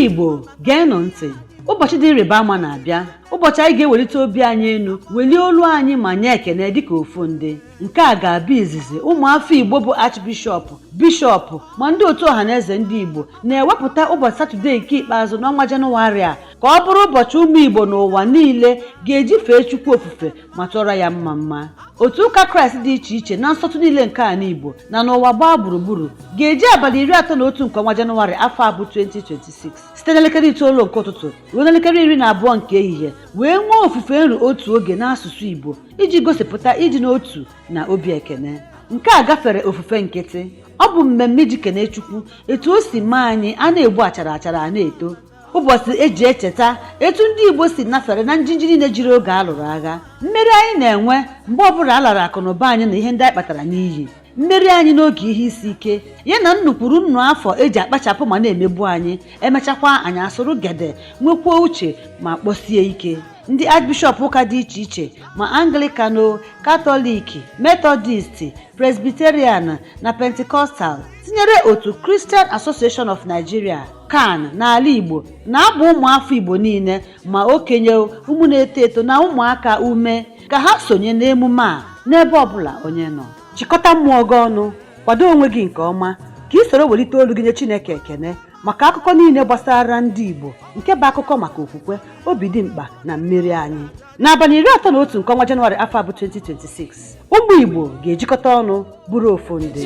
Igbo, geenụ ntị. Ụbọchị dị ịrịba ama na-abịa, ụbọchị anyị ga-ewelite obi anyị elu, welie olu anyị ma nye ekene dịka ofu ndị. Nke a ga-abụ izizi ụmụafọ Igbo bụ Archbishọp, Bishọp ma ndị otu Ọhaneze Ndị Igbo na-ewepụta ụbọchị Satọde nke ikpeazụ n'ọnwa Jenụwarị a ka ọ bụrụ ụbọchị ụmụ Igbo n'ụwa niile ga-eji fee Chukwu ofufe ma tụọrọ ya mma mma. Otu ụka Kraịst dị iche iche na nsọtụ niile nke ala Igbo na n'ụwa gbaa gburugburu ga-eji abalị 31 nke ọnwa Jenụwarị afọ a bụ 2026 site n'elekere 9 nke ụtụtụ ruo n'elekere 12 nke ehihie wee nwee ofufe nru otu oge n'asụsụ Igbo iji gosipụta ịdị n'otu na obi ekene. Nke a gafere ofufe nkịtị. Ọ bụ mmemme iji kene Chukwu etu o si mee anyị a na-egbu achara achara a na-eto. Ụbọchị eji echeta etu ndị Igbo si nafere na njinji niile jiri oge a lụrụ agha, mmeri anyị na-enwe mgbe ọbụla a lara akụnụba anyị na ihe ndị anyị kpatara n'iyi, mmeri anyị n'oge ihe isi ike, ya na nnukwuru nnu afọ eji akpachapụ ma na-emegbu anyị, emechakwa anyị asụrụ gede, nwekwuo uche ma kpọsie ike. Ndị Archbishọp ụka dị iche iche, ma Anglican, Katọlik, Methodist, Presbyterian na Pentecostal, tinyere otu Christian Association of Nigeria, CAN, n'ala Igbo, na-agba ụmụafọ Igbo niile, ma okenye, ụmụ na-eto eto na ụmụaka ume ka ha sonye n'emume a n'ebe ọbụla onye nọ. Chịkọta mmụọ gị ọnụ, kwado onwe gị nke ọma ka ị soro welite olu gị nye Chineke ekene maka akụkọ niile gbasara ndị Igbo, nke bụ akụkọ maka okwukwe, obi dị mkpa na mmeri anyị. N'abalị 31 nke ọnwa Jenụwarị afọ a bụ 2026, ụmụ Igbo ga-ejikọta ọnụ bụrụ ofu ndị.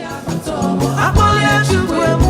Akpọlie Chukwu.